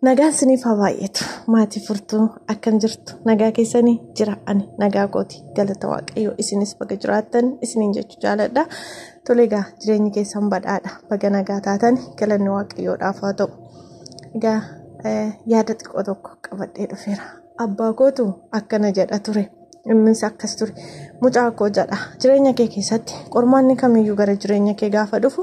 Nagaan isiniif haa baay'atu. Maatii furtuu akkam jirtu? Nagaa keessanii jira, ani nagaa kooti. Galata Waaqayyoo, isinis baga jiraattan isiniin jechuu jaaladha. Tole egaa, jireenyi keessan badhaadha. Baga nagaa taatan, galanni Waaqayyoodhaaf haa ta'u. Egaa yaada xiqqoo tokko qabadhee dhufeera. Abbaa kootu akkana jedha ture. Innis akkas ture. "Mucaa koo," jedha. "Jireenya kee keessatti qormaanni kamiyyuu gara jireenya kee gaafa dhufu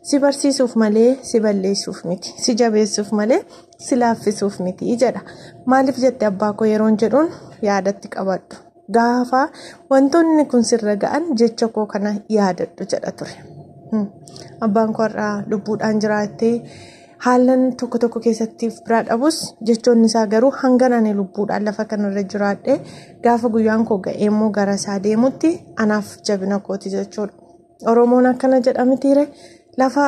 si barsiisuuf malee si balleessuuf miti. Si jabeessuuf malee si laaffisuuf miti," jedha. "Maaliif jette, abbaa koo?" yeroon jedhuun, "Yaadatti qabadhu. Gaafa wantoonni kun sirra ga'an jecha koo kana yaadadhu," jedha ture. Abbaan koo har'aa lubbuudhaan jiraattee haalan tokko tokko keessatti biraa dhabus, jechoonni isaa garuu hanga ani lubbuudhaan lafa kanarra jiraadhe, gaafa guyyaan koo ga'ee immoo gara isaa deemutti anaaf jabina kooti jechuudha. Oromoon akkana jedha mitiire? "Lafa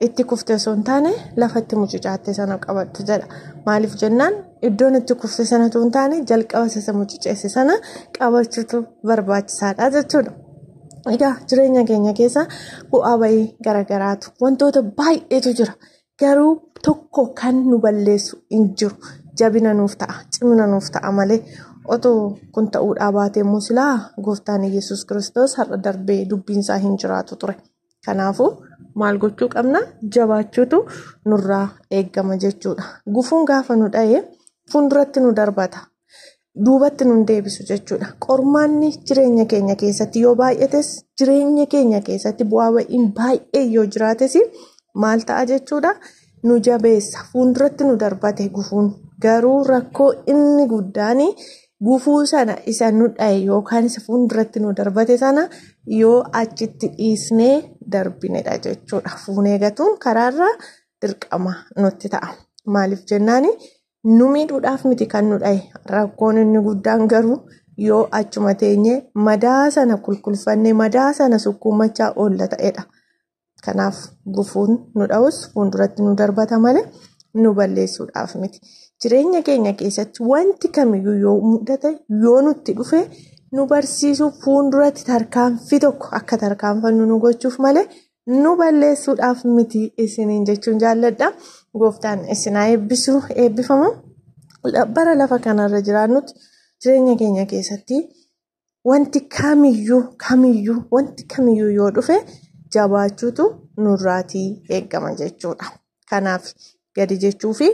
itti kufte osoo hin taane lafa itti mucucaatte sana qabadhu," jedha. Maaliif jennaan, iddoon itti kufte sana osoo hin taane jalqaba isa mucuceesse sana qabachuutu barbaachisaadha jechuudha. Egaa jireenya keenya keessa bu'aa bahii garaagaraatu, wantoota baay'eetu jira. Garuu tokko kan nu balleessu hin jiru. Jabina nuuf ta'a, cimina nuuf ta'a malee. Otoo kun ta'uudhaa baatee immoo silaa gooftaan Yesuus Kiristoos har'a darbee dubbiinsaa hin jiraatu ture. Kanaafuu maal gochuu qabna? Jabaachuutu nurraa eeggama jechuudha. Gufuun gaafa nu dha'ee fuulduratti nu darbata. Duubatti nu deebisu jechuudha. Qormaanni jireenya keenya keessatti yoo baay'ates, jireenya keenya keessatti bu'aa ba'iin baay'ee yoo jiraates, maal ta'a jechuudha? Nu jabeessa. Fuulduratti nu darbate gufuun. Garuu rakkoo inni guddaan gufuu sana isa nu dha'e yookaan isa fuulduratti nu darbate sana yoo achitti dhiisnee darbinedha jechuudha. Fuunee gatuun karaarraa dirqama nutti ta'a. Maaliif jennaani, nu miidhuudhaaf miti kan nu dha'e. Rakkoon inni guddaan garuu yoo achuma teenyee madaa sana kulkulfannee, madaa sana sukkuummachaa oolla ta'edha. Kanaaf gufuun nu dha'us fuulduratti nu darbata malee nu balleessuudhaaf miti. Jireenya keenya keessatti wanti kamiyyuu yoo mudate, yoo nutti dhufe, nu barsiisuuf, fuulduratti tarkaanfii tokko akka tarkaanfannu nu gochuuf malee nu balleessuudhaaf miti isiniin jechuun jaalladha. Gooftaan isin haa eebbisu, eebbifamu. Bara lafa kanarra jiraannutti jireenya keenya keessatti wanti kamiyyuu kamiyyuu wanti kamiyyuu yoo dhufe jabaachuutu nurraatii eeggama jechuudha. Kanaaf gadi jechuu fi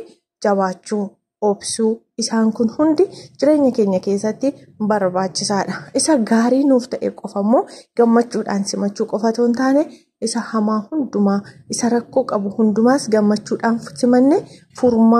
jabaachuu, obsuu, isaan kun hundi jireenya keenya keessatti barbaachisaadha. Isa gaarii nuuf ta'e qofa immoo gammachuudhaan simachuu qofa otoo hin taane, isa hamaa hundumaa, isa rakkoo qabu hundumaas gammachuudhaan simanne furmaa.